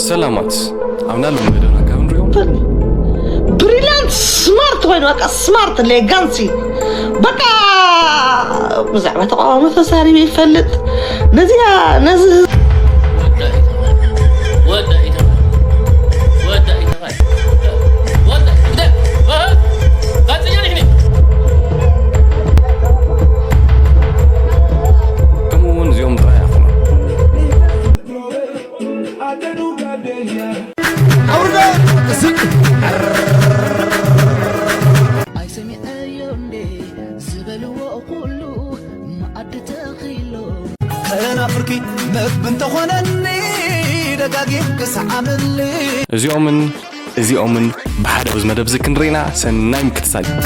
ሰላማት ኣብና ሎም መደና ካብ ንሪኦም ብሪላንት ስማርት ኮይኑ በቃ ስማርት ሌጋንሲ በቃ ብዛዕባ ተቃዋሚ ተሳሪበ ይፈልጥ ነዚኣ ነዚ ከምኡ እውን እዚኦም ጥራይ ኣይኮኑን ኣውርዶ ስቅ ኣይሰሚዐዮ እንዴ ዝበልዎ ኩሉ መኣዲ ተኺሎ ከናፍርኪ መግቢ እንተኾነኒ ደጋጊም ክሰዓመኒ እዚኦምን እዚኦምን ብሓደ ኣብዚ መደብ እዚ ክንርኢና ሰናይ ምክትታል እዩ።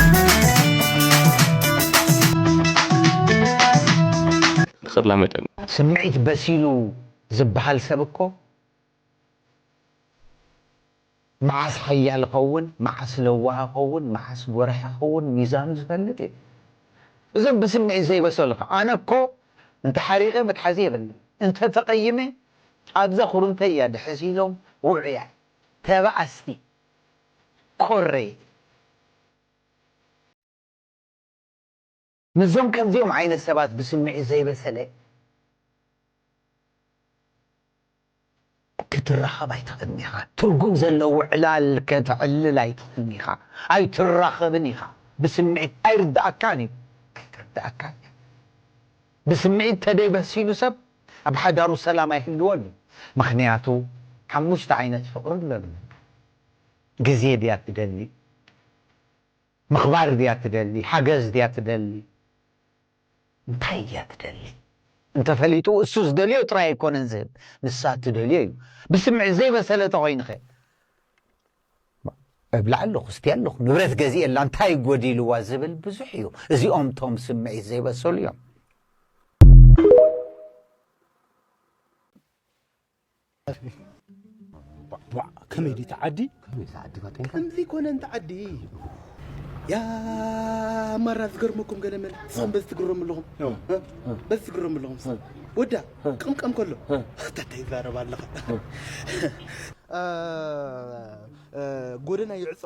ተኸድላ መደብ ስምዒት በሲሉ ዝበሃል ሰብ እኮ መዓስ ሓያል ኸውን መዓስ ለዋህ ኸውን መዓስ ጎራሕ ኸውን ሚዛኑ ዝፈልጥ እዩ። እዞም ብስምዒት ዘይበሰሉ ከ ኣነ እኮ እንተ ሓሪቐ መትሓዚ የብለይ እንተ ተቐይመ ኣብዛ ኩርምተይ እያ ድሕዝ ኢሎም ውዑያት ተባኣስቲ ኮረየ ምስዞም ከምዚኦም ዓይነት ሰባት ብስምዒት ዘይበሰለ ክትራኸብ ኣይትኽእልን ኢኻ። ትርጉም ዘለዎ ዕላል ከተዕልል ኣይትኽእልን ኢኻ። ኣይትራኸብን ኢኻ። ብስምዒት ኣይርድኣካን እዩ። ኣይትርድኣካን እያ። ብስምዒት ተደይበሲሉ ሰብ ኣብ ሓዳሩ ሰላም ኣይህልወሉ። ምኽንያቱ ሓሙሽተ ዓይነት ፍቕሪ ኣለሉ። ግዜ ድያ ትደሊ? ምኽባር ድያ ትደሊ ሓገዝ ድያ ትደሊ እንታይ እያ ትደሊ እንተፈሊጡ እሱ ዝደልዮ ጥራይ ኣይኮነን ዝህብ ንሳ ትደልዮ እዩ ብስምዒት ዘይበሰለ ተኾይንኸ እብላ ኣለኹ ስቲ ኣለኹ ንብረት ገዚኤላ እንታይ ጎዲልዋ ዝብል ብዙሕ እዩ እዚኦም ቶም ስምዒት ዘይበሰሉ እዮም ከመይ ድዩ ተዓዲ ከምዚ ኮነ እንተ ዓዲ ያ ማራ ዝገርመኩም ገለ መለ ስኹም በዚ ትግረሙ ኣለኹም በዚ ትግረሙ ኣለኹም ወዳ ቅምቀም ከሎ እንታይ ይዛረብ ኣለኻ ጎደና ይዕጾ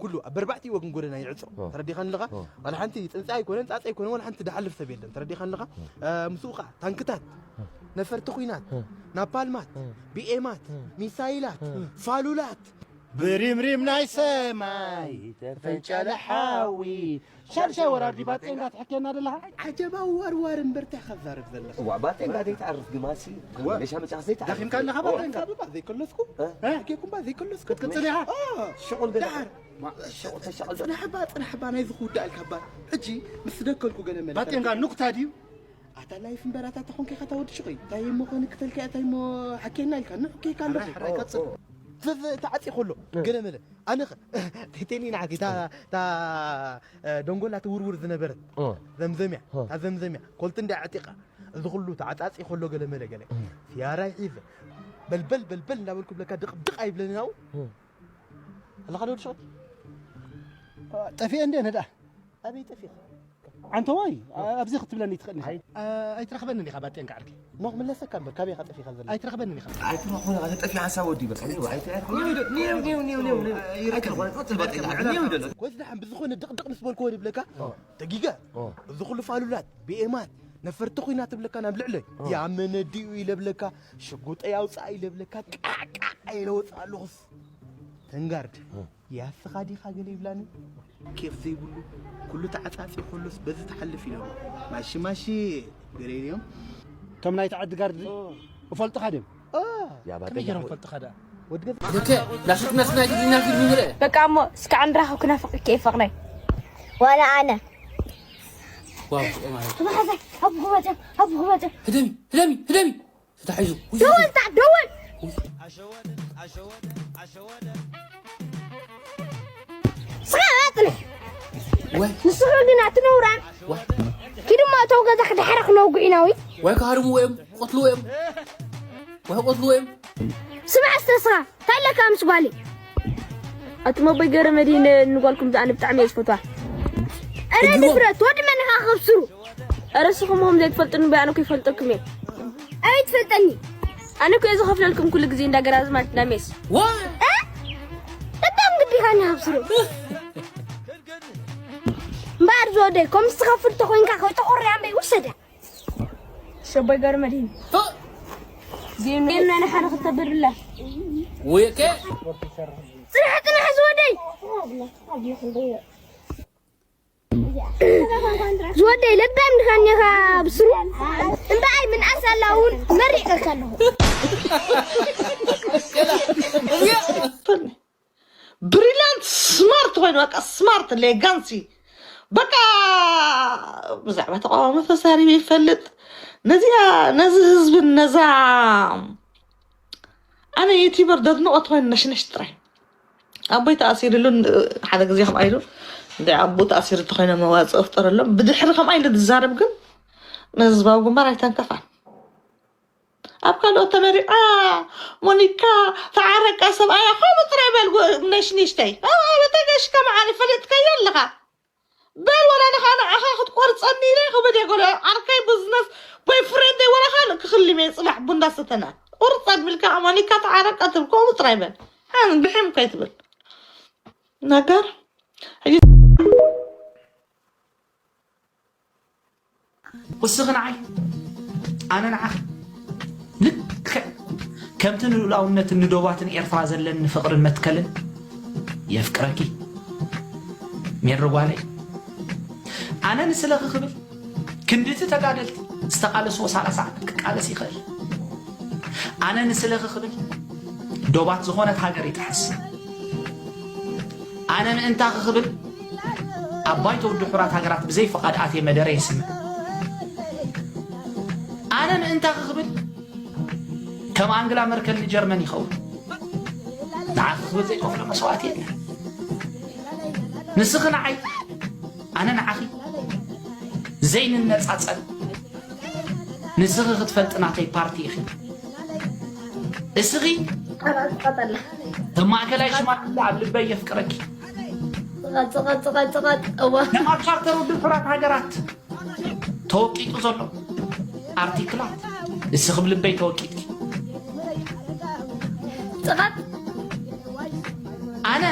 ኩሉ ኣብ በርባዕቲ ወግን ጎደና ይዕጾ ተረዲኻን ኣለኻ ዋላ ሓንቲ ጽንጻ ኣይኮነን ጻጻ ኣይኮነን ዋላ ሓንቲ ድሓልፍ ሰብ የለን ተረዲኻን ኣለኻ ምስኡ ከዓ ታንክታት ነፈርቲ ኲናት ናፓልማት ቢኤማት ሚሳይላት ፋሉላት ብሪምሪም ናይ ሰማይ ተፈንጨለ ሓዊ ሻድሻይ ወራር ዲባ ጤንጋ ትሕኬና ደለኻ ዓጀባ ዋርዋር እምበር እንታይ ከዛርብ ዘለኻ እዋ ባጤንጋ ዘይትዓርፍ ግማሲ ሌሻ መጫ ዘይትዓርፍ ዳኺምካ ኣለኻ ባጤንጋ ባባ ዘይከለስኩ እ? ሓኪኩም ባ ዘይከለስኩ ክትቅጽል ኢኻ? እ፣ ሽቁል ገለ ዳር። ሽቁል ተሸቁል ገለ። ጽናሕባ ጽናሕባ ናይ ዝኽውዳእ ኢልካ ባ ሕጂ ምስ ደከልኩ ገለ መለ ባጤንጋ ኑክታ ድዩ ኣታ ላይፍ እምበር ኣታ ተኾንከ ኢኻ ታወዲ ሽቑይ እንታይ እሞ ኾን ክተልካ እንታይ እሞ ሓኬና ኢልካ ንሕኬካ ኣለኹ ሕራይ ቀጽል ተዓጺ ከሎ ገለ መለ ኣነ ቴኒ ንዓኪ ታ ደንጎላ ትውርውር ዝነበረት ዘምዘምያ ታ ዘምዘምያ ኮልቲ እንዳ ዕጢቃ እዚ ኩሉ ተዓጻጺ ከሎ ገለ መለ ገለ ያራይ ሒዘ በልበል በልበል እንዳበልኩ ብለካ ድቕድቕ ኣይብለኒ ናው ኣለኻ ዶ ድሽቕት ጠፊአ እንደ ነዳ ኣበይ ጠፊኻ ኣንተ ወይ ኣብዚ ክትብለኒ ትኽእል ኢኻ ኣይትረኽበንን ኢኻ ባጤንካ ዓርኪ ሞ ክምለሰካ እምበር ካበይ ኢኻ ጠፊኻ ዘላ ኣይትረኽበንን ኢኻ ኣይትረኽበን ኣነ ጠፊ ሓሳብ ወዲ በቃ ኒው ኣይትረኽበን ኒው ኒው ኒው ኒው ኒው ኣይትረኽበን ቀጽል ባጤንካ ኒው ይደለ ወዝ ደሓን ብዝኾነ ድቕድቕ ምስ በልክዎ ይብለካ ተጊገ እዚ ኩሉ ፋሉላት ቢኤማት ነፈርቲ ኹና ትብለካ ናብ ልዕለይ ያመነዲኡ ኢለ ብለካ ሽጉጠይ ኣውፅኣ ኢለ ብለካ ቃዕቃዕ ኢለ ወፅእ ኣለኹስ ተንጋርድ ያስኻ ዲኻ ገለ ይብላኒ ኬፍ ዘይብሉ ኩሉ ተዓፃፂ ከሎስ በዚ ትሓልፍ ኢሎም ማሺ ማሺ ገለ ኢሎም እቶም ናይቲ ዓዲ ጋርድ እፈልጥኻ ድዮም ከመይ ገይሮም ፈልጥኻ ደኣ ወዲ ገዛ ልክዕ ናፍቅናስ ናይ ግድና ፊልም ንርአ በቃ እሞ እስካዕ ንራኸብ ክናፍቅ ከይፈቕነይ ዋላ ኣነ ዋው ማለት ተባሓዘ ኣብ ጉባጀ ኣብ ጉባጀ ህደሚ ህደሚ ህደሚ ተታሒዙ ደወል ታ ደወል ስኻ ኣጥነ ወይ ንስኻ ግን ኣትነውራን ወይ ኪድማ እተው ገዛ ክድሓረ ክነውጉ ኢና ወይ ወይ ክሃርምዎ እዮም ክቐትልዎ እዮም ወይ ክቐትልዎ እዮም ስማዕ እስተ ስኻ እንታይ ኣለካ ምስ ጓለይ ኣቲ መቦይ ገረ መድህነ ንጓልኩም ዝኣነ ብጣዕሚ እየ ዝፈትዋ ኣረ ድፍረት ወዲ መን ኢኻ ከብስሩ ኣረ ስኹም ኹም ዘይትፈልጥኒ በይ ኣነ እኮ ይፈልጠኩም እየ ኣበይ ትፈልጠኒ ኣነ እኮ እየ ዝኸፍለልኩም ኩሉ ግዜ እንዳ ገራዝማች እንዳ ሜስ። ዋ! እ? በጣም ግዲ ካና ሀብስሩ። እምበኣር ዝወደይ፣ ከምዚ ትኸፍል ተኾይንካ ከይተኾርያ እምበይ ውሰደ። ሸቦይ ገብረ መድህን። እ? ዜና ናይ ሓደ ክተብርላ። ወይ ከ? ጽናሕ፣ ጽናሕ ዝወደይ። ዝወደይ ለባም ድኻን ኢኻ ብስሩ። እምበኣይ ምንኣስ ኣላ እውን መሪቐካ ኣለኹ። ብሪላንት ስማርት ኮይኑ በቃ ስማርት ሌጋንሲ በቃ ብዛዕባ ተቃዋሚ ተዛሪበ ይፈልጥ። ነዚኣ ነዚ ህዝብን ነዛ ኣነ ዩቲበር ደድንቆት ኮይኑ ነሽነሽ ጥራይ። ኣቦይ ተኣሲርሉ ሓደ ግዜ ከምኣ ኢሉ እንደ ኣቦ ተኣሲሩ እንተኮይነ መዋፅኦ ፍጠረሎም። ብድሕሪ ከምኣ ኢሉ ዝዛረብ ግን ንህዝባዊ ግንባር ኣይተንከፋን። ኣብ ካልኦት ተመሪዓ ሞኒካ ተዓረቃ ሰብኣያ ከምኡ ጥራይ በል ነሽኒሽተይ ተገሽካ መዓሪ ፈሊጥካዮ ኣለኻ። በል ወላ ንኻ ንዓኻ ክትቆርፀኒ ኢለ ክብል እየ ገለ ዓርከይ ብዝነስ ቦይፍሬንደይ ወላ ካልእ ክኽልም እየ ፅባሕ ቡንዳ ስተና ቁርፅ ኣቢልካ ሞኒካ ተዓረቃ ትብል ከምኡ ጥራይ በል። ሓን ብሕም ከይትብል ነገር ሕጂ እስኺ ንዓይ ኣነ ንዓኺ ልክዕ ከምቲ ንልኡላውነትን ንዶባትን ኤርትራ ዘለኒ ፍቕርን መትከልን የፍቅረኪ ሜሪ ጓለይ። ኣነ ንስለኺ ክብል ክንድቲ ተጋደልቲ ዝተቓለስዎ ሰላሳ ዓመት ክቃለስ ይኽእል። ኣነ ንስለኺ ክብል ዶባት ዝኾነት ሃገር ይጥሕስ። ኣነ ምእንታኺ ክብል ኣብ ባይቶ ውድብ ሕቡራት ሃገራት ብዘይ ፍቓድ ኣትየ መደረ የስምዕ። ኣነ ምእንታኺ ክብል ከም ኣንግላ መርከል ንጀርመን ይኸውን። ንዓኺ ክብል ዘይከፍሎ መስዋእቲ የለን። ንስኺ ንዓይ ኣነ ንዓኺ ዘይንነፃፀል። ንስኺ ክትፈልጢ ናተይ ፓርቲ ኢኺ። እስኺ ከም ማእከላይ ሽማግለ ኣብ ልበይ የፍቅረኪ። ከም ኣብ ቻርተር ውድብ ሕቡራት ሃገራት ተወቂጡ ዘሎ ኣርቲክላት እስኺ ብልበይ ተወቂጥኪ። ኣነ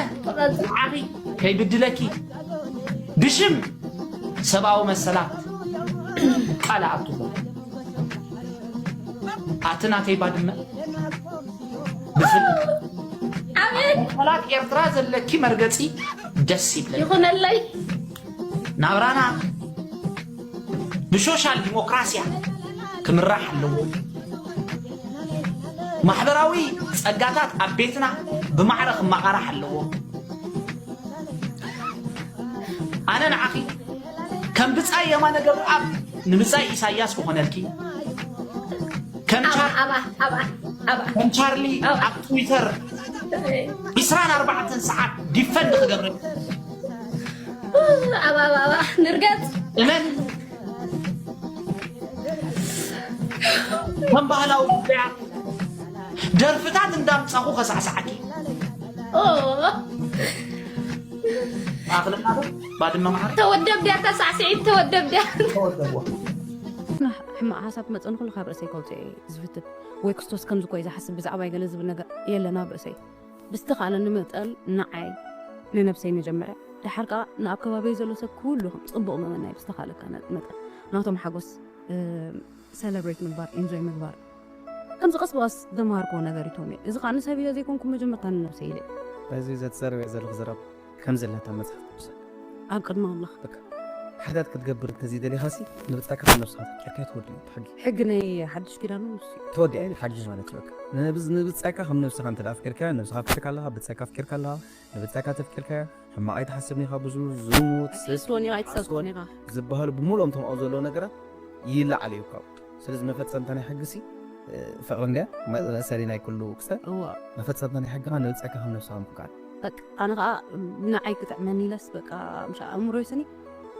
ንዓኺ ከይብድለኪ ብሽም ሰብኣዊ መሰላት ቃል እኣቱ ኣለኹ። ኣቲ ናተይ ባድመ ብፍላይ ኣብ ማእኸላት ኤርትራ ዘለኪ መርገፂ ደስ ይብለኒ። ይኹነለይ። ናብራና ብሾሻል ዲሞክራስያ ክምራሕ ኣለዎ። ማሕበራዊ ፀጋታት ኣብ ቤትና ብማዕረ ክመቓራሕ ኣለዎ። ኣነ ንዓኺ ከም ብፃይ የማነ ገብረኣብ ንብፃይ ኢሳያስ ክኾነልኪ ከም ቻር- ኣባ ኣባ ኣባ ከም ቻርሊ ኣባ ኣብ ትዊተር ዒስራን ኣርባዕተን ሰዓት ዲፈንድ ክገብረ ኣባ ኣባ ኣባ ንርገጽ እመን ከም ባህላዊ ጉዳያት ደርፍታት እንዳምጻኹ ከሳዕሳዓኪ ኦ ኣኽለና ባድመ መዓር ተወደብ ድያ ተሳዕስዒት ተወደብ ድያ ተወደብዎ ሕማቕ ሓሳብ መፀ ንኩሉ ካብ ርእሰይ ከውፅኦ እየ ዝፍትን ወይ ክርስቶስ ከምዚ ኮይ ዝሓስብ ብዛዕባይ ገለ ዝብል ነገር የለን ኣብ ርእሰይ ብዝተኻለኒ መጠን ንዓይ ንነብሰይ መጀመርያ ድሓር ከዓ ንኣብ ከባቢይ ዘሎ ሰብ ኩሉ ጽቡቕ ምምናይ ብዝተኻለካ መጠን ናቶም ሓጎስ ሰለብሬት ምግባር ኢንጆይ ምግባር ከምዚ ቀስ ብቐስ ዘምሃርክዎ ነገር ይቶም እየ እዚ ከዓ ንሰብ ኢለ ዘይኮንኩ መጀመርታ ንነብሰይ ኢለ በዚ ዘትዘረበ ዘለኹ ዘረብ ከም ዘለታ መጽሓፍ ቅዱስ ኣብ ቅድሚ ኣምላኽ ሓጢኣት ክትገብር እንተዘይደሊኻሲ ንብጻካ ከም ነብስኻ ተፍቂርካ ትወዲ እዩ ሕጊ ሕጊ ናይ ሓድሽ ኪዳን እውን ንሱ እዩ ተወዲኣ እዩ ሓድሽ ማለት እዩ በቃ ንብዝ- ንብጻካ ከም ነብስኻ እንተ ኣፍቂርካ ነብስኻ ኣፍቂርካ ኣለኻ ብጻካ ኣፍቂርካ ኣለኻ ንብጻካ ተፍቂርካ ሕማቕ ኣይትሓስብን ኢኻ ብዙ ዝሙት ስስ ትሕስወን ኢኻ ኣይትሳስወን ኢኻ ዝበሃሉ ብምልኦም ተምኦ ዘለዎ ነገራት ይለዓል እዩ ካብ ስለዚ መፈጸምታ ናይ ሕጊ ሲ ፍቕሪ እንድያ መእሰሪ ናይ ኩሉ ክሰ እዋ መፈጸምታ ናይ ሕጊኻ ንብጻካ ከም ነብስኻ ምፍቃር በቃ ኣነ ከዓ ንዓይ ክጥዕመኒ ኢለስ በቃ ምሻ ኣእምሮይ ስኒ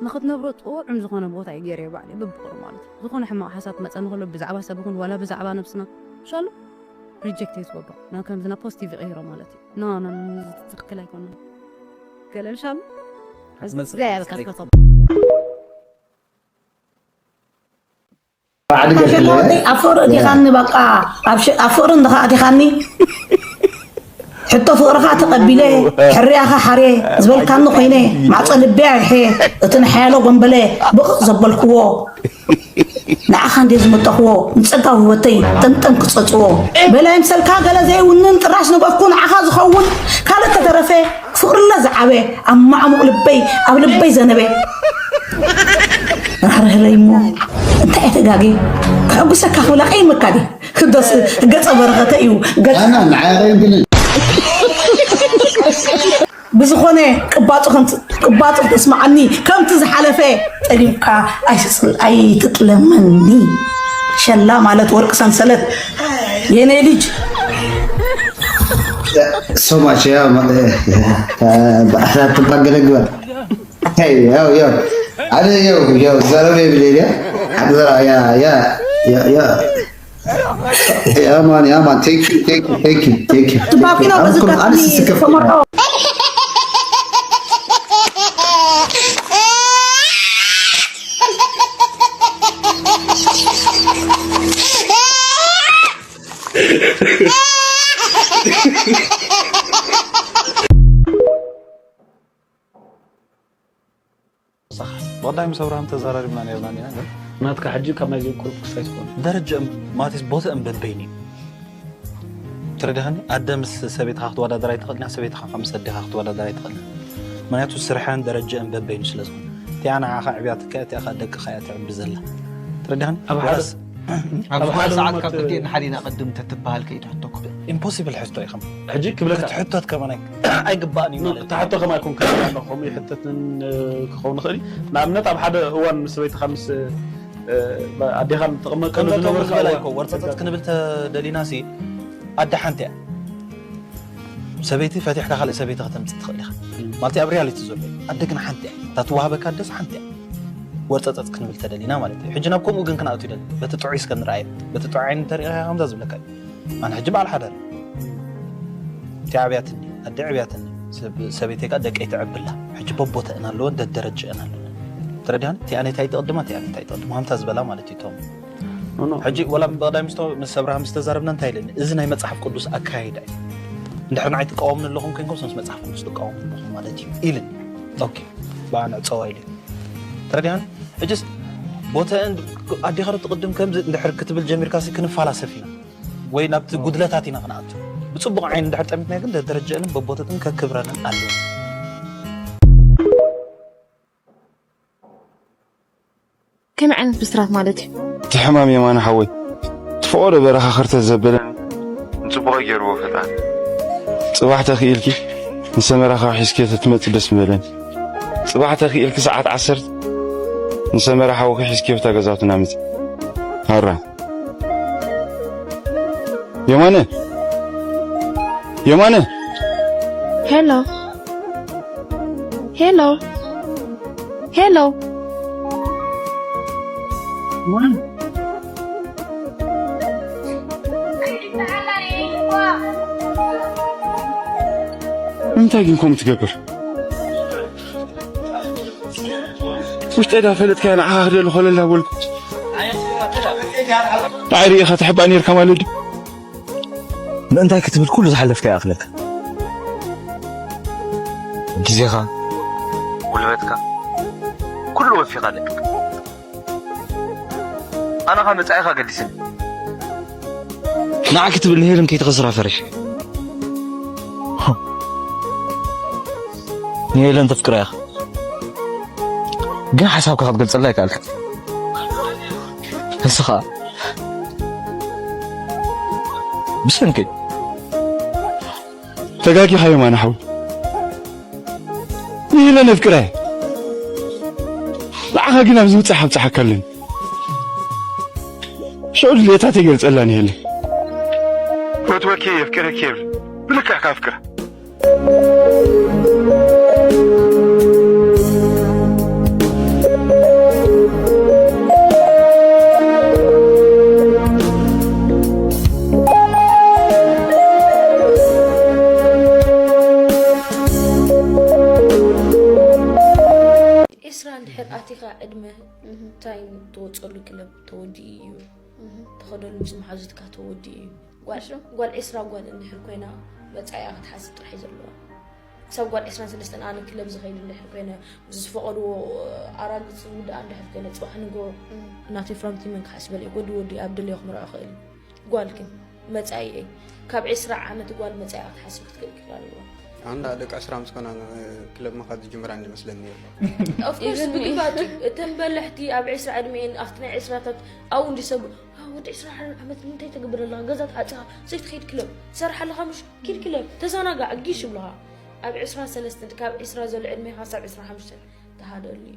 ንክትነብሮ ጥዑም ዝኾነ ቦታ እዩ ገይረ ባዕለ ብብቕሩ ማለት እዩ ዝኾነ ሕማቕ ሓሳብ መፀኒ ከሎ ብዛዕባ ሰብ ይኹን ዋላ ብዛዕባ ነብስና ሻሉ ሪጀክት እየ ዝገብሮ ናብ ከምዚ ናብ ፖዚቲቭ ይቕይሮ ማለት እዩ ኖ ኖ ኖ፣ እዚ ትክክል ኣይኮነን ገለ ምሻሉ ክትመልስ እግዚኣብሔር ከስከቶም ዓዲ ገርክለ ኣፈር ዲኻኒ በቃ ኣብ ፍቅሪ እንድኻ ኣቲኻኒ ሕቶ ፍቅርኻ ተቐቢለ ሕርያኻ ሓርየ ዝበልካኒ ኮይነ ማዕጾ ልቢ ኣይሐ እቲ ንሓያሎ ጎንበለ ብቕቕ ዘበልክዎ ንዓኻ እንዴ ዝመጠኽዎ ንጸጋ ውህበተይ ጠምጠም ክጸጽዎ በላይ ምሰልካ ገለ ዘይውንን ጥራሽ ነገፍኩ ንዓኻ ዝኸውን ካልእ ተተረፈ ፍቅርለ ዝዓበ ኣብ ማዕሙቕ ልበይ ኣብ ልበይ ዘነበ ራህርህለይ እሞ እንታይ ተጋጌ ክሕጉሰካ ክብላ ቀይመካ ድየ ክደስ ገጸ በረኸተ እዩ ገጸ ኣና ንዓያ ግን ብዝኾነ ቅባጹ ከምቲ ቅባጹ ተስማዓኒ ከምቲ ዝሓለፈ ጠሊምካ ኣይትጥለመኒ ሸላ ማለት ወርቂ ሰንሰለት የኔ ልጅ so much yeah በእሳት ትባገለ ግበር ያው ያው አደ ያው ያው ዘረብ የብሌል ያ አደ ዘራ ያ ያ ያ ያ Yeah, man, yeah, man. Thank you, thank you, thank you, thank you, thank you. Thank you. I'm cool. I'm just a ብቐዳይ ምስ ኣብርሃም ተዘራሪብና ነርና ኢና ግን ናትካ ሕጂ ካብ ናይዚኦም ቁሩብ ክስታይ ትኾን ደረጀኦም ማለትስ ቦተኦም በበይኑ እዩ ትረዳሃኒ ኣደ ምስ ሰበይትኻ ክትወዳደር ኣይትኽእልን እያ ሰበይትኻ ምስ ኣዴኻ ክትወዳደር ኣይትኽእልን ምክንያቱ ስርሐን ደረጀአን በበይኑ ስለ ዝኾነ እቲኣ ንዓኻ ዕብያትካ እቲኣ ከዓ ደቅኻ እያ ትዕቢ ዘላ ትረዳሃኒ ኣብ ሓደ ኣብ ሓደ ሰዓት ካብ ክልቲኤን ሓደ ኢና ቅድም ተትበሃል ከይትሕቶ እኮ ኢምፖሲብል ሕቶ ኢኹም ሕጂ ክብለካ ክትሕቶት ከማን ኣይግባእን እዩ ማለት እዩ። እታ ሕቶ ከማይ ኮን ከማይ ኣለኹም ይሕተትን ክኸውን ይኽእል እዩ። ንኣብነት ኣብ ሓደ እዋን ምስ ሰበይትኻ ምስ ኣዴኻን ትቕመጥ ከሎ ዝነበርካ እዋን ወርፀፀት ክንብል ተደሊና ሲ ኣደ ሓንቲ እያ። ሰበይቲ ፈቲሕካ ካልእ ሰበይቲ ከተምፅእ ትኽእል ኢኻ ማለት ኣብ ሪያሊቲ ዘሎ እዩ። ኣደ ግን ሓንቲ እያ። እታ ትወሃበካ ኣደስ ሓንቲ እያ። ወርፀፀት ክንብል ተደሊና ማለት እዩ። ሕጂ ናብ ከምኡ ግን ክንኣቱ ይደሊ። በቲ ጥዑይ እስከ ንርኣዮ። በቲ ጥዑይ ዓይኒ እንተሪእኻ ከምዛ ዝብለካ እዩ። ኣነ ሕጂ በዓል ሓዳር እቲ ዓብያትኒ ኣደ ዕብያትኒ ሰበይተይ ከዓ ደቀይ ትዕብላ ሕጂ በቦተእን ኣለወን ደደረጀእን ኣለወን ተረዲሃኒ እቲ ኣነታይ ትቕድማ እቲ ኣነታይ ትቕድማ ሃምታ ዝበላ ማለት እዩ ቶም ሕጂ ወላ ብቐዳይ ምስ ኣብርሃም ዝተዛረብና እንታይ ኢለኒ እዚ ናይ መፅሓፍ ቅዱስ ኣካይዳ እዩ እንድሕር ንዓይ ትቃወምኒ ኣለኹም ኮይንኩም ምስ መፅሓፍ ቅዱስ ትቃወሙ ኣለኹም ማለት እዩ ኢልን ኦኬ ብኣነ ዕፀዋ ኢሉ ተረዲሃኒ ሕጅስ ቦተአን ኣዴኻ ዶ ትቕድም ከምዚ እንድሕር ክትብል ጀሚርካ ሲ ክንፋላሰፍ ኢና ወይ ናብቲ ጉድለታት ኢና ክንኣቱ ብፅቡቕ ዓይኒ እንድሕር ጠሚትና ግን ደደረጀአንን በቦተትን ከክብረንን ኣለዎ ከመይ ዓይነት ብስራት ማለት እዩ? እቲ ሕማም የማነ ሓወይ እቲ ፈቖዶ በረኻ ኸርተት ዘበለኒ ንፅቡቐይ ገይርዎ ፈጣሪ። ፅባሕ ተኽኢልኪ ንሰመራ ካብ ሒዝክዮ ተትመፂ ደስ ምበለኒ። ፅባሕ ተኽኢልኪ ሰዓት ዓሰርተ ንሰመራ ሓውኺ ሒዝክዮ ብታ ገዛውትና ምፂ። ሃራ። የማነ! የማነ! ሄሎ ሄሎ ሄሎ እንታይ ግን ከምኡ ትገብር? ውሽጠይ ዳ ፈለጥካያ ንዓኻ ክደሊ ኮለላ በልኩ። ንዓይ ርኢኻ ትሕባእ ነይርካ ማለት ድዩ? ምእንታይ ክትብል ኩሉ ዝሓለፍካ ይኣኽለካ። ግዜኻ፣ ጉልበትካ፣ ኩሉ ወፊኻ ኣለካ። ኣነኻ መጻኢኻ ገዲስኒ። ንዓ ክትብል ንሄለን ከይትኸስራ ፈሪሕ። ንሄለን ተፍቅራ ኢኻ። ግን ሓሳብካ ክትገልጸላ ኣይከኣልካ። ንስኻ ብሰንከይ ተጋጊኻ የማነ ሓው ንኢለ ነፍቅረ ንዓኻ ግን ኣብዚ ውፅእ ሓብፅሓካ ኣለኒ ሽዑ ድልየታ ተገልፀላ ንሄለ ፈትወኪ የፍቅረኪ የብል ብልክዕ ካፍቅራ ኤስራ እንድሕር ኣት ቲኻ ዕድመ ታይም ትወፀሉ ክለብ ተወዲኡ እዩ። ተኸደሉ ምስ መሓዙትካ ተወዲኡ እዩ። ጓል ዒስራ ጓል እንድሕር ኮይና መፃኢኣ ክትሓስብ ጥራሕ እዩ ዘለዋ። ክሳብ ጓል ዕስራን ሰለስተን ኣነ ክለብ ዝኸይድ እንድሕር ኮይነ፣ ዝፈቐድዎ ኣራግፅ ውድኣ እንድሕር ኮይነ፣ ፅባሕ ንጎ ናተይ ፍራምቲ መን ክሓስበል እዩ? ወዲ ወዲ ኣብ ደለዮ ክምርዖ ክእል እዩ። ጓል ግን መፃኢ እየ። ካብ ዕስራ ዓመት ጓል መፃኢኣ ክትሓስብ ክትክእል ክኽእል ኣለዋ። ኣንዳ ደቂ ዕስራ ምስ ኮና ክለብ ምኻድ ዝጅምራ እንዲመስለኒ ነይሩ። ኦፍኮርስ ብግባቱ እተን በለሕቲ ኣብ ዕስራ ዕድሜን ኣብቲ ናይ ዕስራታት ኣብኡ እንዲሰብ ወዲ ዕስራ ዓመት ንምንታይ ተግብር ኣለኻ? ገዛ ትሓፅኻ ዘይትኸይድ ክለብ ትሰርሕ ኣለኻ ምሽ ኪድ ክለብ ተዘናጋዕ ጊሽ ይብልኻ። ኣብ ዕስራ ሰለስተ ካብ ዕስራ ዘሎ ዕድሜኻ ሳብ ዕስራ ሓሙሽተ ተሃደሉ እዩ።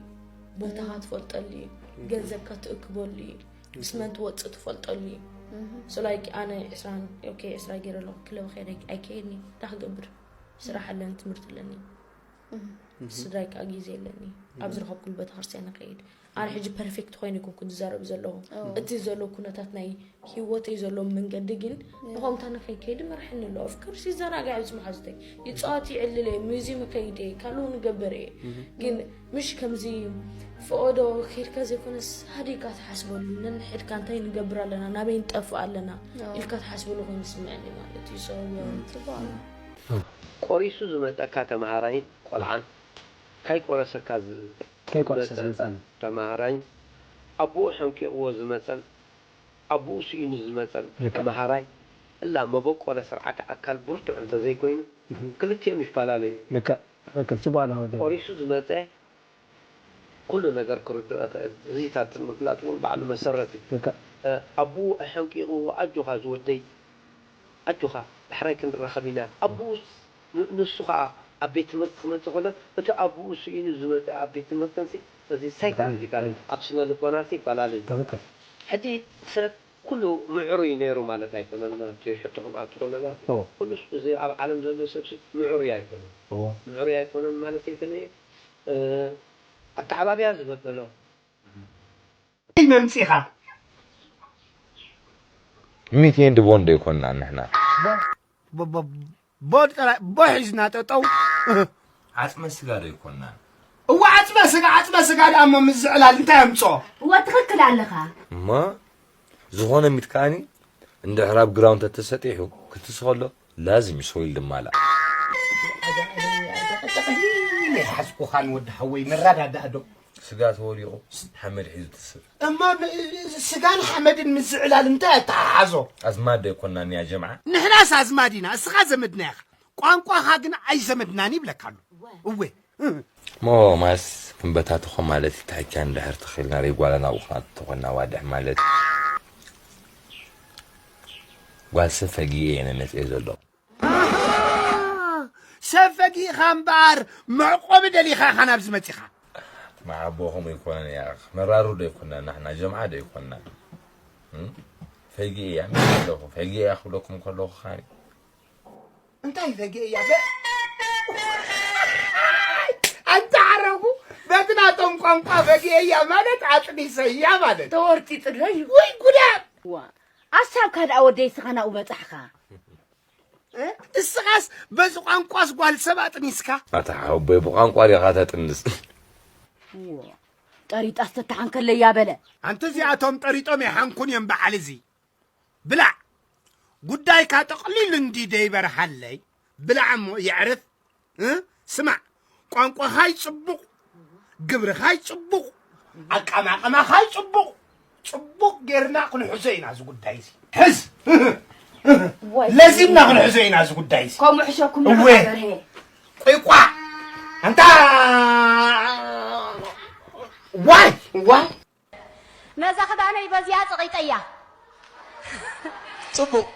ቦታኻ ትፈልጠሉ እዩ። ገንዘብካ ትእክበሉ እዩ። ምስ መን ትወፅእ ትፈልጠሉ እዩ። So like ኣነ ዕስራን okay ዕስራ ገይረ ኣለኹ ክለብ ከይደ ኣይከይድኒ እንታይ ክገብር? ስራሕ ኣለኒ ትምህርቲ ኣለኒ። ስድራይ ከዓ ግዜ ኣለኒ። ኣብ ዝረኸብኩሉ ቤተክርስትያን ንኸይድ። ኣነ ሕጂ ፐርፌክት ኮይነ ይኮንኩ ዝዛረብ ዘለኹ። እቲ ዘሎ ኩነታት ናይ ህይወተይ ዘሎ መንገዲ ግን ብኸምታ ንኸይከይድ መርሐኒ ኣሎ። ኦፍኮርስ ይዘናጋዕ ምስ መሓዙተይ ይፃወት ይዕልል እየ፣ ሙዚየም ይኸይድ እየ፣ ካልኡ ንገብር እየ። ግን ምሽ ከምዚ ፈቐዶ ከይድካ ዘይኮነስ ሃዲካ ትሓስበሉ ነንሕድካ እንታይ ንገብር ኣለና፣ ናበይ ንጠፍእ ኣለና ኢልካ ትሓስበሉ ኮይኑ ዝስምዐኒ ማለት እዩ። So ቆሪሱ ዝመፀካ ተምሃራይን ቆልዓን ካይቆረሰካ ከይቆረሰ ዝመፀን ተምሃራይ ኣቦኡ ሐንቂቕዎ ዝመፀን ኣቦኡ ስኢኑ ዝመፀን ተምሃራይ እላ መበቆለ ስርዓተ ኣካል ብርቱዕ እንተዘይኮይኑ ክልቲኦም ይፈላለዩ። ልክዕ ትክክል ፅቡቅ ኣለኻ ወዲ ቆሪሱ ዝመፀ ኩሉ ነገር ክርድኦ ይኽእል። እዚታት ምግላፅ እውን ባዕሉ መሰረት እዩ። ልክዕ ኣቦኡ ኣሐንቂቕዎ ኣጆኻ ዝወደይ ኣጆኻ ዳሕራይ ክንራኸብ ኢና ኣቦኡስ ንሱ ኸዓ ኣብ ቤት ትምህርቲ ክመፅእ ከሎ እቲ ኣቦኡ ስኢኑ ዝመፀ ኣብ ቤት ትምህርቲ ንሲ እዚ ሳይኮሎጂካል ኣብ ስነ ልቦና ሲ ይፈላለ እዩ። ትክክል ሕጂ ሰብ ኩሉ ምዕሩይ ነይሩ ማለት ኣይኮነን ማለት እዩ። ሕቶኹም ኣብቲ ከለና እዎ። ኩሉ እዚ ኣብ ዓለም ዘሎ ሰብ ሲ ምዕሩይ ኣይኮነን። እዎ። ምዕሩይ ኣይኮነን ማለት ኣይኮነ ኣተዓባብያ ዝበደሎ መምፂኻ ሚት ኤንድ ቦንድ ኣይኮንናን ንሕና። ቦ- ቦ- ቦ- ቦድ ጥራይ ቦ ሒዝና ጠጠው ዓፅመ ስጋ ዶ ኣይኮንናን? እዋ ዓፅመ ስጋ ዓፅመ ስጋ ደኣ እሞ ምስ ዝዕላል እንታይ ኣምፅኦ እወ ትኽክል ኣለኻ እማ ዝኾነ ሚት ከኣኒ እንድሕር ኣብ ግራውንድ ተተሰጢሑ ክትስኸሎ ላዝም እዩ ሶይል ድማላ ሓዝኩኻን ወዲ ሓወይ ንረዳዳእ ዶ ስጋ ተወዲቑ ሓመድ ሒዙ ትስእ። እሞ ስጋን ሓመድን ምስ ዝዕላል እንታይ ኣተሓሓዞ? ኣዝማድ ዶ ኣይኮናን ያ ጀምዓ? ንሕናስ ኣዝማድ ኢና እስኻ ዘመድና ኢኻ። ቋንቋኻ ግን ኣይዘመድናን ይብለካ ኣሎ። እወ። እሞ ማስ ክንበታተኾ ማለት እዩ ታቻ እንድሕር ተኺልና ሬጓላ ናብኡ ክንኣቱ ተኾንና ዋድሕ ማለት እዩ። ጓል ሰብ ፈጊኤ እየ ነመፅኤ ዘሎ። ሰብ ፈጊእኻ እምበኣር መዕቆቢ ደሊኻ ኢኻ ናብዚ መፂኻ። መዓቦ ከምኡ ኣይኮነን እያ መራሩ ዶ ኣይኮና ናሕና ጀምዓ ዶ ኣይኮና ፈጊ እያ ምስ ኣለኹ ፈጊ እያ ክብለኩም ከለኹ ካኒ እንታይ ፈጊ እያ ኣንታ ዓረቡ በቲ ናቶም ቋንቋ ፈጊ እያ ማለት ኣጥኒሰ እያ ማለት ተወርጢጡ ዶ እዩ ወይ ጉዳ ዋ ኣሳብካ ደኣ ወደይ ስኻ ናብኡ በጻሕኻ እስኻስ በዚ ቋንቋስ ጓል ሰብ ኣጥኒስካ? ኣታ ሓወቦይ ብቋንቋ ዲኻ ተጥንስ? ጠሪጣስ ተተሓንከለያ በለ። ኣንተ እዚኣቶም ጠሪጦም ኣይሓንኩን እዮም በዓል እዚ። ብላዕ ጉዳይካ ጠቕሊሉ እንዲ ደይበርሃለይ ብላዕ እሞ የዕርፍ። ስማዕ ቋንቋኻይ ጽቡቕ፣ ግብርኻይ ጽቡቕ፣ ኣቀማቕማኻይ ጽቡቕ፣ ጽቡቕ ጌርና ክንሕዞ ኢና እዚ ጉዳይ እዚ። ሕዝ! ለዚምና ክንሕዞ ኢና እዚ ጉዳይ እዚ። ከምኡ ሕሸኩም እወ። ዳበርሄ። ቁይቋ! ኣንታ ዋይ! ዋይ! ነዛ ክዳነይ በዚኣ ጸቒጠያ። ጽቡቕ።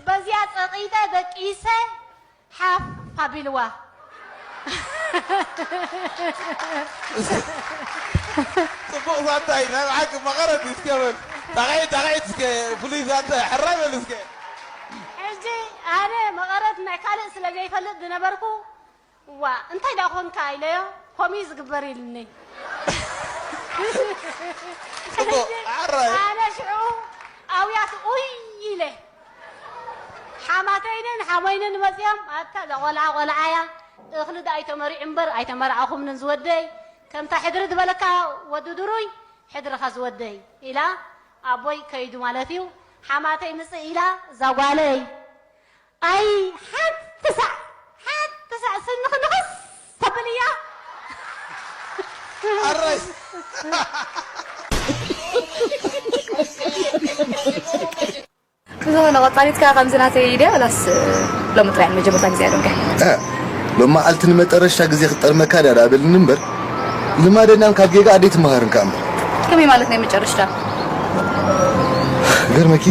በዚኣ ጸቒጠ ደቂሰ ሓፍ ኣቢልዋ። ጽቡቕ ዛንታ እዩ ናይ ብሓቂ መቐረት እዩ እስከ በል ጣቕዒት ጣቕዒት እስከ ፍሉይ ዛንታ እዩ ሕራይ በል እስከ። ሕጂ ኣነ መቐረት ናይ ካልእ ስለ ዘይፈልጥ ዝነበርኩ እዋ እንታይ ደኣ ኾንካ ኢለዮ ኮምኡ እዩ ዝግበር ኢሉኒ። ጽቡቕ ዓራይ። ኣነ ሽዑ ኣውያት ኡይ ኢለ ሓማተይንን ሓሞይንን መፅዮም ኣታ እዛ ቆልዓ ቆልዓ እያ እኽሊ ዶ ኣይተመሪዑ እምበር ኣይተመርዓኹምንን ዝወደይ ከምታ ሕድሪ ዝበለካ ወዲ ድሩይ ሕድርኻ ዝወደይ ኢላ ኣቦይ ከይዱ ማለት እዩ። ሓማተይ ምጽእ ኢላ እዛ ጓለይ። ኣይ ሓንቲ ሳዕ ሓንቲ ሳዕ ስኒ ክንኽስ ተብል እያ። ኣረይ ብዝኾነ ቆጻሪትካ ከምዚ ናተይ ኢደ ላስ ሎሚ ጥራይ መጀመርታ ግዜ ዶንከ እ፣ ሎም መዓልቲ ንመጠረሽታ ግዜ ክጠርመካ ድያ ዳበልኒ እምበር ልማደናን ካብ ጌጋ ኣደይ ትመሃርን ከኣ እምበር ከመይ ማለት ናይ መጨረሽታ ገርመኪ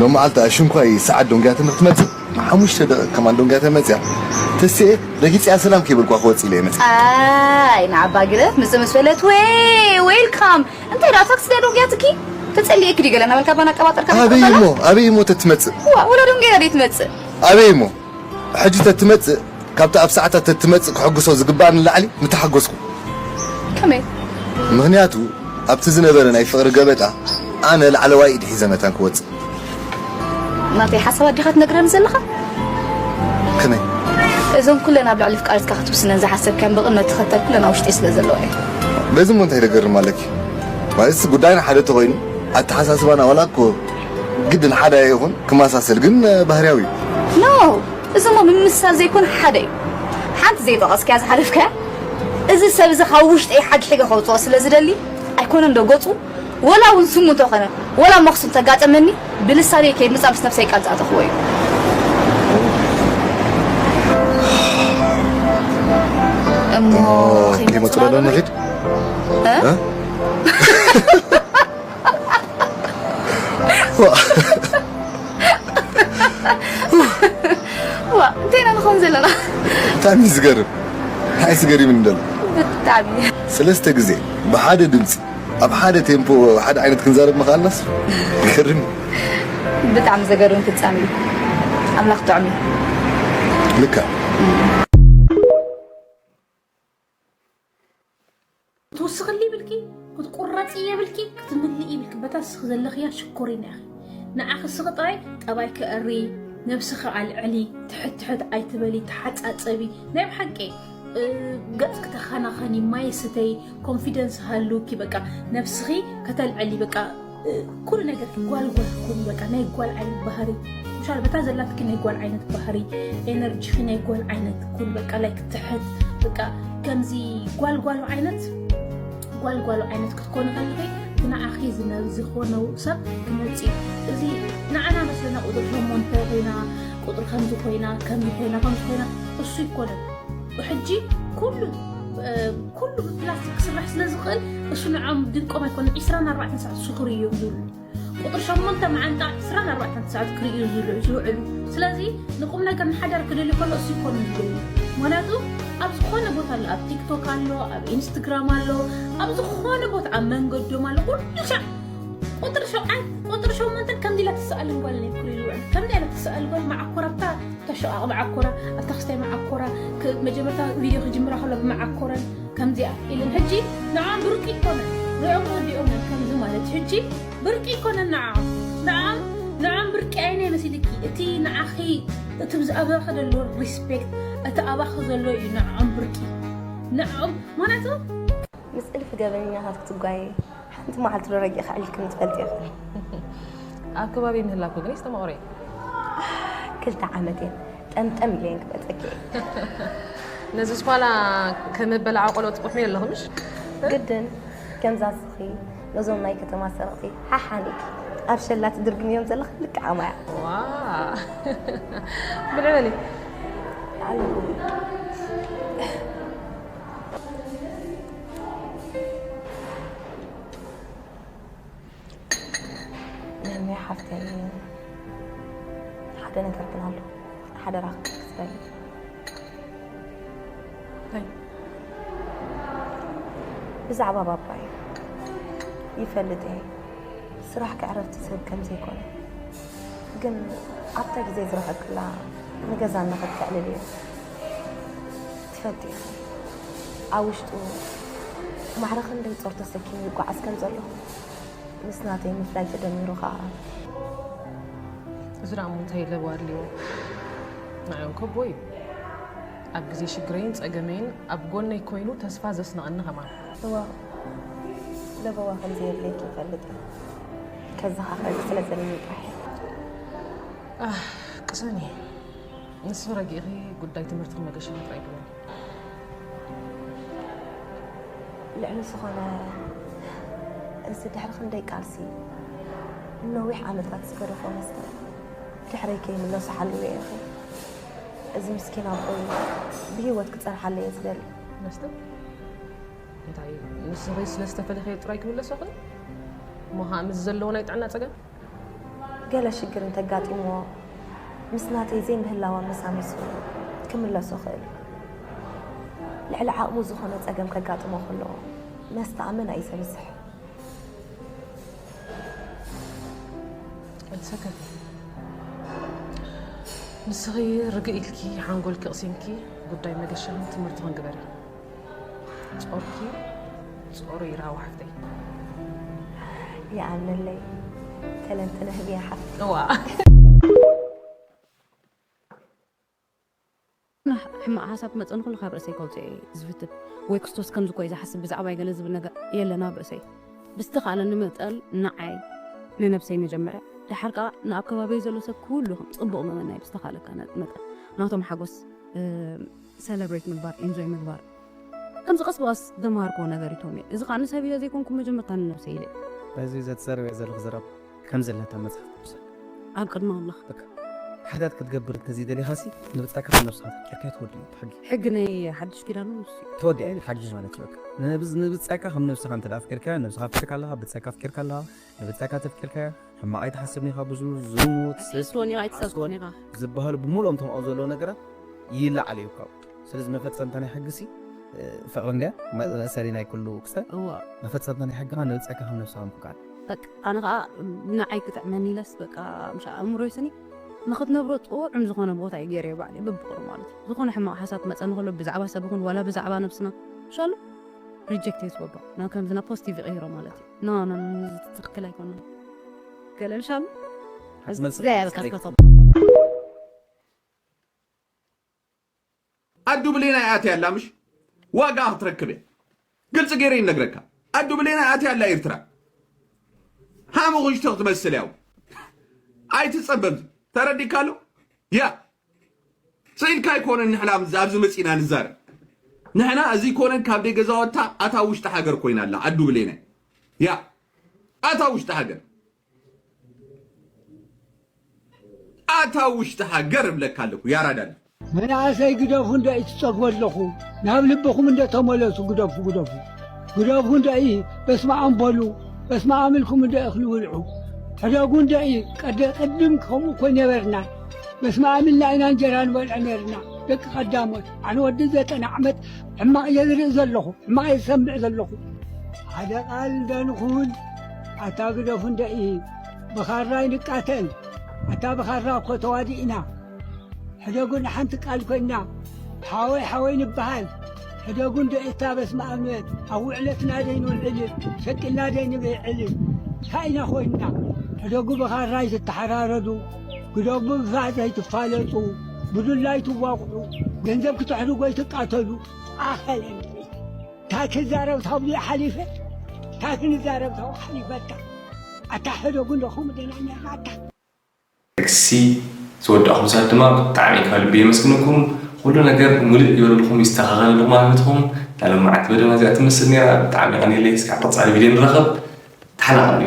ሎም መዓልቲ ኣሽንኳይ ሰዓት ዶንግያ ትምህርቲ መጽእ ሓሙሽተ ደቂቕ ከማን ዶንግያ ተመጽያ ተስኤ ረጊጽያ ሰላም ከይበልኳ ክወጽእ ኢለ እየ መጽእ ኣይ ንዓባ ግደፍ ምጽእ ምስ በለት ወይ ዌልካም እንታይ ዳ ታክሲ ዳ ዶንግያትኪ ተጸሊእክ ዲ ገለ ናበልካ ባና ኣቀባጠርካ ኣበይ እሞ ኣበይ እሞ ተትመጽእ ዋ ወላ ዶንግያ ዳ ትመጽእ ኣበይ እሞ ሕጂ ተትመጽእ ካብቲ ኣብ ሰዓታት ተትመጽእ ክሕግሶ ዝግባኣኒ ንላዕሊ ምተሓጎስኩ ከመይ ምኽንያቱ ኣብቲ ዝነበረ ናይ ፍቕሪ ገበጣ ኣነ ላዕለዋይ ኢድ ሒዘ መታን ክወጽእ ናተይ ሓሳባት ዲኻ ትነግረኒ ዘለኻ ከመይ እዞም ኩለን ኣብ ልዕሊ ፍቃሪትካ ክትውስነን ዝሓሰብካን ብቕነት ትኸተል ኩለን ኣብ ውሽጢ ስለ ዘለዋ እዩ በዚ እሞ እንታይ ደገርም ኣለኪ ማለትስ ጉዳይና ሓደ ተኾይኑ ኣተሓሳስባና ዋላ እኮ ግድን ሓደ ይኹን ክመሳሰል ግን ባህርያዊ እዩ ኖ እዚ እሞ ምምስሳል ዘይኮነ ሓደ እዩ ሓንቲ ዘይጠቐስካያ ዝሓለፍካያ እዚ ሰብ እዚ ካብ ውሽጠይ ሓግሒገ ከውፅኦ ስለ ዝደሊ ኣይኮነን ዶ ገፁ ወላ እውን ስሙ እንተኾነ ወላ መኽሱም ተጋጠመኒ ብልሳነይ ከይምፃእ ምስ ነብሰይ ቃል ዝኣተኽዎ እዩ እሞ ይመፅእ ዶ ንኺድ ዋ እንታይ ኢና ንኸውን ዘለና ብጣዕሚ እዩ ዝገርም እንታይ ዝገርም እንደሎ ብጣዕሚ ሰለስተ ግዜ ብሓደ ድምፂ ኣብ ሓደ ቴምፖ ሓደ ዓይነት ክንዛረብ ምኽኣልናስ ይገርም እዩ ብጣዕሚ ዘገርም ፍጻሜ እዩ ኣምላኽ ጥዑም እዩ ልክዕ ክትውስኽሊ ይብልኪ ክትቁረፂ የብልኪ ክትምልኢ ይብልኪ በታ ስኺ ዘለኽያ ሽኮሪና ኢኺ ንዓኺ ስኺ ጥራይ ጠባይ ክእሪ ነብስኺ ኣልዕሊ ትሕት ትሕት ኣይትበሊ ተሓፃፀቢ ናይ ብሓቂ ገፅኪ ተኸናኸኒ ማይ ስተይ ኮንፊደንስ ሃሉኪ በቃ ነብስኺ ከተልዕሊ በቃ ኩሉ ነገር ጓል ጓል ኩሉ በቃ ናይ ጓል ዓይነት ባህሪ ሻል በታ ዘላትኪ ናይ ጓል ዓይነት ባህሪ ኤነርጂኺ ናይ ጓል ዓይነት ኩሉ በቃ ላይክ ትሕት በቃ ከምዚ ጓል ጓል ዓይነት ጓል ጓል ዓይነት ክትኮኒ ከለኺ እቲ ንዓኺ ዝነ- ዝኾነ ሰብ ክመፅእ እዩ። እዚ ንዓና መስለና ቁፅሪ ሸሞንተ ኮይና ቁፅሪ ከምዚ ኮይና ከምዚ ኮይና ከምዚ ኮይና እሱ ይኮነን ሕጂ ኩሉ ኩሉ ብፕላስቲክ ክስራሕ ስለ ዝኽእል እሱ ንዖም ድንቆም ኣይኮነን ዕስራን ኣርባዕተን ሰዓት ስኽሩ እዮም ዝብሉ ቁጥሪ ሸሞንተ መዓንጣ ዕስራን ኣርባዕተን ሰዓት ክርእዩ ዝውዕሉ ስለዚ ንቁም ነገር ንሓዳር ክደልዩ ከሎ እሱ ይኮኑ ዝደልዩ ምክንያቱ ኣብ ዝኾነ ቦታ ኣሎ ኣብ ቲክቶክ ኣሎ ኣብ ኢንስትግራም ኣሎ ኣብ ዝኾነ ቦታ ኣብ መንገዶም ኣሎ ኩሉ ሻዕ ቁጥሪ ሸውዓይ ቁጥሪ ሸሞንተን ከምዚ ኢላ ትሰኣልን ጓል ናይ ኩሉ ይውዕል ከምዚ ኢላ ትሰኣል ጓል መዓኮራ ብታ ተሸቃቕ መዓኮራ ኣብታ ክስታይ መዓኮራ መጀመርታ ቪድዮ ክጅምራ ከሎ ብመዓኮረን ከምዚኣ ኢለን ሕጂ ንዓም ብርቂ ይኮነን ሪኦም ወዲኦም ከምዚ ማለት ሕጂ ብርቂ ይኮነን ንዓም ንዓም ንዓም ብርቂ ኣይነ መሲልኪ እቲ ንዓኺ እቲ ብዛዕባኺ ዘሎ ሪስፔክት እቲ ኣባኺ ዘሎ እዩ ንዓም ብርቂ ንዓም ማለቱ ምስ እልፊ ገበነኛታት ክትጓየ ሓንቲ መዓልቲ ዶ ረጊእኻ ዕሊልክኒ ትፈልጢ ኢኺ? ኣብ ከባቢ ምህላኩ ግን ይስተማቕሮ እየ። ክልተ ዓመት እየን ጠምጠም ኢለ እየን ክበፀኪ እየ። ነዚ ስኳላ ከም መበላዓ ቆሎ ትቑሕሚ ኣለኹ ምሽ? ግድን ከምዛ ስኺ ነዞም ናይ ከተማ ሰረቕቲ ሓሓን ኢልኪ ኣብ ሸላ ትድርግምዮም ዘለኺ ልክዕ ኣማያ። ዋ ብልዕሊ ነሚያ ሓፍተይ ሓደ ነገር ግን ኣሎ ሓደራ ክትበል ብዛዕባ ባባይ ይፈልጥ እየ ስራሕ ክዕረፍቲ ሰብ ከም ዘይኮነ ግን ኣብታ ግዜ ዝረኸብክላ ንገዛ እናኸድ ከዕልል እየ ትፈልጢ ኢኺ ኣብ ውሽጡ ማዕረ ክንደይ ጾር ተሰኪሙ ይጓዓዝ ከም ዘሎ ምስ ናተይ ምፍላይ ተደሚሩ ኸኣ እዚ ደኣ እሞ እንታይ ኢለ ዋድልዎ ንዓዮም ከቦ እዩ ኣብ ግዜ ሽግረይን ጸገመይን ኣብ ጎነይ ኮይኑ ተስፋ ዘስነቐኒ ከማን። እዋ ለበዋ ከም ዘየድለይኪ ይፈልጥ እየ። ከዘኻኽረኪ ስለ ዘለኒ ጥራሕ እየ። ኣህ፣ ቅሰኒ። ንሱ ረጊእኺ ጉዳይ ትምህርትኺ መገሻ ጥራይ ግበሪ። ልዕሊ ዝኾነ እዚ ድሕሪ ክንደይ ቃልሲ ነዊሕ ዓመታት ዝገደፎ መስተ ድሕረይ ከይምለሱ ሓልዎ ኢኺ። እዚ ምስኪን ኣቦይ ብህይወት ክጸንሓለይ እየ ዝደሊ። መስተ እንታይ ንስኺ ስለ ዝተፈለኸዮ ጥራይ ክምለሶ ኽእል? እሞ ኸዓ ምስ ዘለዎ ናይ ጥዕና ጸገም? ገለ ሽግር እንተጋጢምዎ ምስ ናተይ ዘይምህላው ኣመሳሚሱ ክምለሶ ኽእል። ልዕሊ ዓቕሙ ዝኾነ ጸገም ከጋጥሞ ከሎ መስተ ኣመና እዩ ዘብዝሕ። ኣይትሰከፊ። ንስኺ ርግእ ኢልኪ ሓንጎልኪ ቅሲምኪ ጉዳይ መገሻኽን ትምህርትኽን ግበሪ። ጾርኪ ጾሩ ይርሃው ሓፍተይ። ይኣምነለይ ተለንጥነ ህብያ ሓፍ እዋ ሕማቕ ሓሳብ መፀኒ ኩሉ ካብ ርእሰይ ከውፅኦ እየ ዝፍትን። ወይ ክርስቶስ ከምዚ ኮይ ዝሓስብ ብዛዕባይ ገለ ዝብል ነገር የለን ኣብ ርእሰይ። ብዝተኻእለኒ መጠን ንዓይ ንነብሰይ መጀመርያ ድሓር ከዓ ንኣከባቢይ ዘሎ ሰብ ኩሉ ከም ፅቡቕ ምመናይ ብዝተኻእለካ መጠን ናቶም ሓጎስ ሰለብሬት ምግባር ኢንጆይ ምግባር ከምዚ ቀስ ብቐስ ዘምሃርክዎ ነገር ይቶም እየ። እዚ ከዓ ንሰብ ኢለ ዘይኮንኩ መጀመርታ ንነብሰይ ኢለ እየ። በዚ ዘትዘርብዮ ዘለኹ ዘረባ ከም ዘለታ መጽሓፍ ቅዱስ ኣብ ቅድሚ ኣምላኽ በቃ ሓጢኣት ክትገብር እንተዘይደሊኻሲ ንብጻይካ ከም ነብስኻ ተፍቂርካዮ ትወድእ እዩ ሕጊ። ሕጊ ናይ ሓድሽ ኪዳን እውን ንሱ እዩ። ተወዲኣ እዩ ሕጊ ማለት እዩ። በቃ ንብዝ- ንብጻይካ ከም ነብስኻ እንተ ኣፍቂርካዮ ነብስኻ ኣፍቂርካ ኣለኻ፣ ብጻይካ ኣፍቂርካ ኣለኻ፣ ንብጻይካ ተፍቂርካዮ ሕማቕ ኣይትሓስብን ኢኻ፣ ብዙ ዝሙት፣ ስስት፣ ኣይትስወን ኢኻ፣ ኣይትሳስወን ኢኻ። ዝበሃሉ ብምሉኦም እቶም ኣብኡ ዘለዉ ነገራት ይለዓሉ እዩ ካብኡ። ስለዚ መፈጸምታ ናይ ሕጊ ሲ ፍቕሪ እንድያ መእሰሪ ናይ ኩሉ ክሰ እዋ መፈጸምታ ናይ ሕጊ ኸዓ ንብጻይካ ከም ነብስኻ ምፍቃር። በቃ ኣነ ኸዓ ንዓይ ክጥዕመኒ ኢለስ በቃ ምሻ ኣእምሮይ ስኒ ንኽትነብሮ ጥዑም ዝኾነ ቦታ እዩ ገይረዮ ባዕለይ በብቕሩ ማለት እዩ። ዝኾነ ሕማቕ ሓሳብ ክመጸኒ ከሎ ብዛዕባ ሰብ ይኹን ዋላ ብዛዕባ ነብስና ምሻሉ ሪጀክት እየ ዝገብሮ ናብ ከምዚ ናብ ፖዚቲቭ ይቕይሮ ማለት እዩ። ኖ ኖ ኖ እዚ ትኽክል ኣይኮነን ገለ ምሻሉ ሓትመልሲ እዚኣ እያ በቃ ትኽክል። ዝከሰቶ። ኣዱ ብሌን ኣይኣትያ ኣላ ምሽ ዋጋ ክትረክብ እያ። ግልፂ ገይረ ይነግረካ። ኣዱ ብሌን ኣይኣትያ ኣላ ኤርትራ። ሃሙ ክሽቶ ክትመስል ያው ኣይትፀበብ። ተረዲካ ኣሎ ያ ስኢልካ ኣይኮነን። ንሕና ኣብዚ መፂና ንዛረብ ንሕና እዚ ኮነን ካብ ደይ ገዛወታ ኣታ ውሽጢ ሃገር ኮይና ኣላ ኣዱ ብሌናይ ያ ኣታ ውሽጢ ሃገር ኣታ ውሽጢ ሃገር እብለካ ኣለኩ ያራዳል። መናእሰይ ግደፉ እንዶ ኢትጸግቡ ኣለኹ ናብ ልብኹም እንዶ ተመለሱ ግደፉ ግደፉ ግደፉ እንዶ ኢ በስመኣም በሉ በስመኣም ኢልኩም እንዶ እኽሊ ብልዑ ሕደጉ እንዶ ኢ ቀደ ቅድም ከምኡ እኮ ነበርና በስመኣም ኢልና ኢና እንጀራ ንበልዕ ነርና ደቂ ቀዳሞት ኣነ ወዲ ዘጠና ዓመት ሕማቕ እየ ዝርኢ ዘለኹ ሕማቕ እየ ዝሰምዕ ዘለኹ ሓደ ቃል እንዶ ንኹን ኣታ ግደፉ እንዶ ኢ ብኻራ ይንቃተል ኣታ ብኻራ እኮ ተዋዲእና ሕደጉ ንሓንቲ ቃል ኮይና ሓወይ ሓወይ ንበሃል ሕደጉ እንዶ እታ በስመ ኣብ ንበል ኣብ ውዕለትና ደይ ንውዕል ሸቂልና ደይ ንብዕል እንታይ ኢና ኮይንና ሕደጉ ብኻራ ኣይትተሓራረዱ ግደጉ ብፋእ ዘይትፋለጡ ብዱላ ኣይትዋቕዑ ገንዘብ ክትሕድጉ ኣይትቃተሉ ኣኸለ እንታይ ክዛረብ ታብዚኣ ሓሊፈ እንታይ ክንዛረብ ታብኡ ሓሊፈታ ኣታ ሕደጉ እንዶ ከምኡ ደና ነርና ኣታ ጥቅሲ ዝወዳእኹም ሰባት ድማ ብጣዕሚ ካብ ልቢ የመስግነኩም። ኩሉ ነገር ሙሉእ ይበለልኩም ይስተኻኸለልኩም ኣብ ህይወትኩም። እታ ሎማዓንቲ መደብና እዚኣ ትመስል ነይራ። ብጣዕሚ የቐንየለይ። እስካብ ቀፃሊ ቪድዮ ንራኸብ። ተሓናቐሉ።